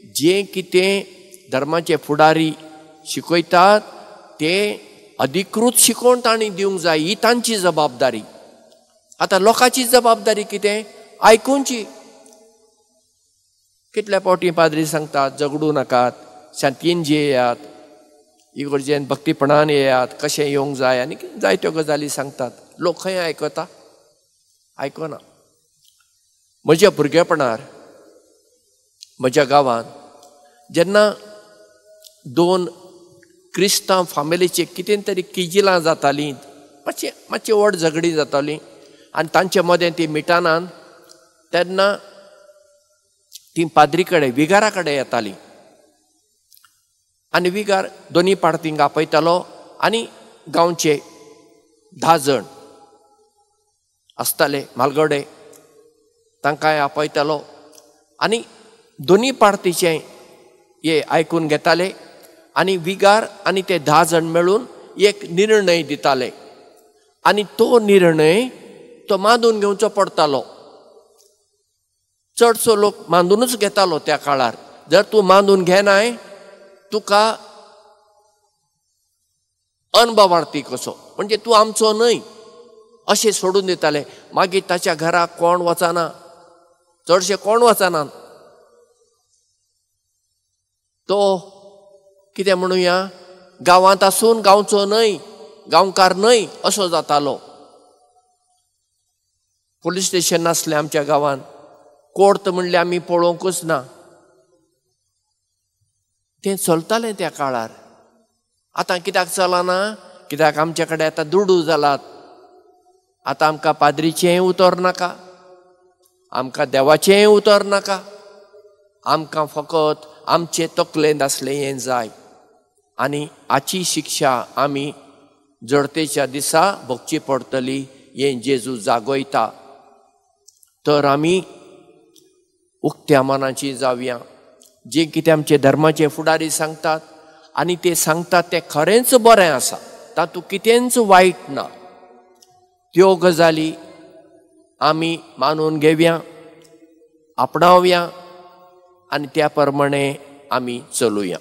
जें कितें धर्माचे फुडारी शिकयतात ते अधिकृत शिकोवन तांणी दिवंक जाय, ही तांची जबाबदारी. आतां लोकांची जबाबदारी कितें? आयकुची. कितल्या फावटी पाद्री सांगतात झगडूं नाकात, शांतीन जियेयात, इगर्जेन भक्तीपणान येयात, कशें येवंक जाय आनी जायत्यो गजाली सांगतात. लोक खंय आयकता? आयकना. म्हज्या भुरगेपणार म्हज्या गांवांत जेन्ना दोन क्रिस्तांव फामिलीचे कितें तरी किजिलां जातालीं, मातशें मातशें व्हड झगडीं जातालीं आनी तांचे मदें ती मिटानान, तेन्ना ती पाद्री कडेन विगारा कडेन येतालीं आनी विगार दोनी पार्तींक आपयतालो आनी गांवचे 10 जाण आसताले म्हालगडे, तांकांय आपयतालो आनी दोनी पार्टीचें हे आयकून घेताले आनी विगार आनी ते 10 जाण मेळून एक निर्णय दिताले आनी तो निर्णय तो मानून घेवचो पडटालो. चडसो लोक मानूनच घेतालो त्या काळार. जर तूं मानून घेनाय तुका अनभावार्थी कसो, म्हणजे तूं आमचो न्हय अशें सोडून दिताले. मागीर ताच्या घरा कोण वचना, चडशे कोण वचना. तो कितें म्हणुया, गांवांत आसून गांवचो न्हय, गांवकार न्हय असो जातालो. पोलीस स्टेशन नासलें आमच्या गांवांत, कोर्ट म्हणलें आमी पळोवंकूच ना. तें चलतालें त्या काळार. आतां कित्याक चलना? कित्याक आमचे कडेन आतां दुडू जालात. आतां आमकां पाद्रीचेंय उतर नाका, आमकां देवाचेंय उतर नाका, आमकां फकत आमचे तकलेंत आसलें हें जाय. आनी हाची शिक्षा आमी जडतेच्या दिसा भोगची पडटली हें जेजू जागयता. तर आमी उक्त्या मनाची जावया. जे कितें आमचे धर्माचे फुडारी सांगतात आनी ते सांगतात तें खरेंच बरें आसा, तातूंत कितेंच वायट ना, त्यो गजाली आमी मानून घेवया, आपणावया आनी त्या प्रमाणे आमी चलुया.